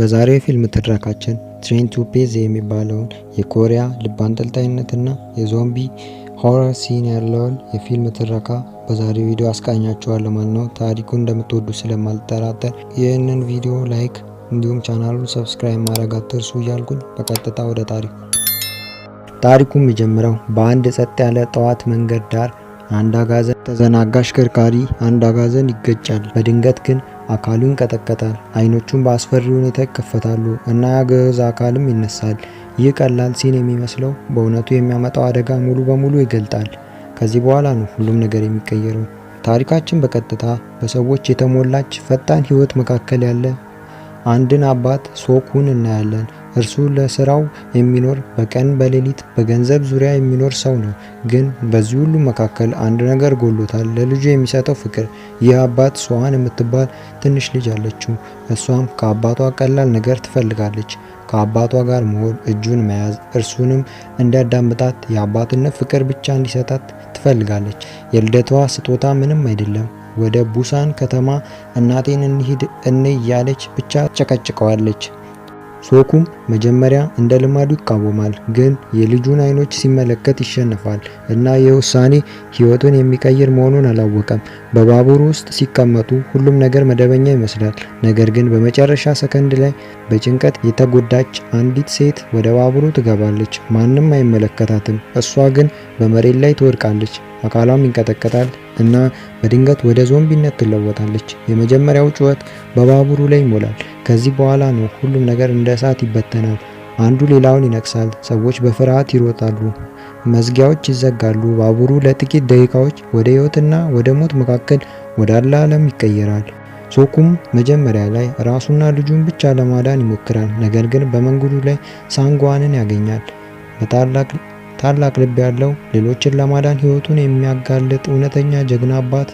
በዛሬው የፊልም ትረካችን Train to Busan የሚባለውን የኮሪያ ልብ አንጠልጣይነትና የ zombie horror scene ያለውን የፊልም ትረካ በዛሬው ቪዲዮ አስቃኛችኋለሁ ማለት ነው። ታሪኩን እንደምትወዱ ስለማልጠራጠር ይህንን ቪዲዮ like እንዲሁም ቻናሉን subscribe ማድረግ አትርሱ እያልኩኝ በቀጥታ ወደ ታሪኩ። ታሪኩ የሚጀምረው በአንድ ጸጥ ያለ ጠዋት መንገድ ዳር አንድ አጋዘን ተዘናጋ አሽከርካሪ አንድ አጋዘን ይገጫል። በድንገት ግን አካሉ ይንቀጠቀጣል፣ አይኖቹም በአስፈሪ ሁኔታ ይከፈታሉ እና ያ ግዑዝ አካልም ይነሳል። ይህ ቀላል scene የሚመስለው በእውነቱ የሚያመጣው አደጋ ሙሉ በሙሉ ይገልጣል። ከዚህ በኋላ ነው ሁሉም ነገር የሚቀየረው። ታሪካችን በቀጥታ በሰዎች የተሞላች ፈጣን ሕይወት መካከል ያለ አንድን አባት ሶኩን እናያለን። እርሱ ለስራው የሚኖር፣ በቀን በሌሊት በገንዘብ ዙሪያ የሚኖር ሰው ነው። ግን በዚህ ሁሉ መካከል አንድ ነገር ጎሎታል፣ ለልጁ የሚሰጠው ፍቅር። ይህ አባት ሶዋን የምትባል ትንሽ ልጅ አለችው። እሷም ከአባቷ ቀላል ነገር ትፈልጋለች። ከአባቷ ጋር መሆን፣ እጁን መያዝ፣ እርሱንም እንዲያዳምጣት፣ የአባትነት ፍቅር ብቻ እንዲሰጣት ትፈልጋለች። የልደቷ ስጦታ ምንም አይደለም፣ ወደ ቡሳን ከተማ እናቴን እንሂድ እንይ እያለች ብቻ ጨቀጭቀዋለች። ሶኩም መጀመሪያ እንደ ልማዱ ይቃወማል፣ ግን የልጁን አይኖች ሲመለከት ይሸነፋል እና ይህ ውሳኔ ሕይወቱን የሚቀይር መሆኑን አላወቀም። በባቡሩ ውስጥ ሲቀመጡ ሁሉም ነገር መደበኛ ይመስላል። ነገር ግን በመጨረሻ ሰከንድ ላይ በጭንቀት የተጎዳች አንዲት ሴት ወደ ባቡሩ ትገባለች። ማንም አይመለከታትም። እሷ ግን በመሬት ላይ ትወድቃለች። አካሏም ይንቀጠቀጣል እና በድንገት ወደ ዞምቢነት ትለወጣለች። የመጀመሪያው ጩኸት በባቡሩ ላይ ይሞላል። ከዚህ በኋላ ነው ሁሉም ነገር እንደ እሳት ይበተናል። አንዱ ሌላውን ይነክሳል። ሰዎች በፍርሃት ይሮጣሉ። መዝጊያዎች ይዘጋሉ። ባቡሩ ለጥቂት ደቂቃዎች ወደ ሕይወትና ወደ ሞት መካከል ወዳለ ዓለም ይቀየራል። ሶኩም መጀመሪያ ላይ ራሱና ልጁን ብቻ ለማዳን ይሞክራል። ነገር ግን በመንገዱ ላይ ሳንጓንን ያገኛል። በታላቅ ታላቅ ልብ ያለው፣ ሌሎችን ለማዳን ሕይወቱን የሚያጋልጥ እውነተኛ ጀግና አባት።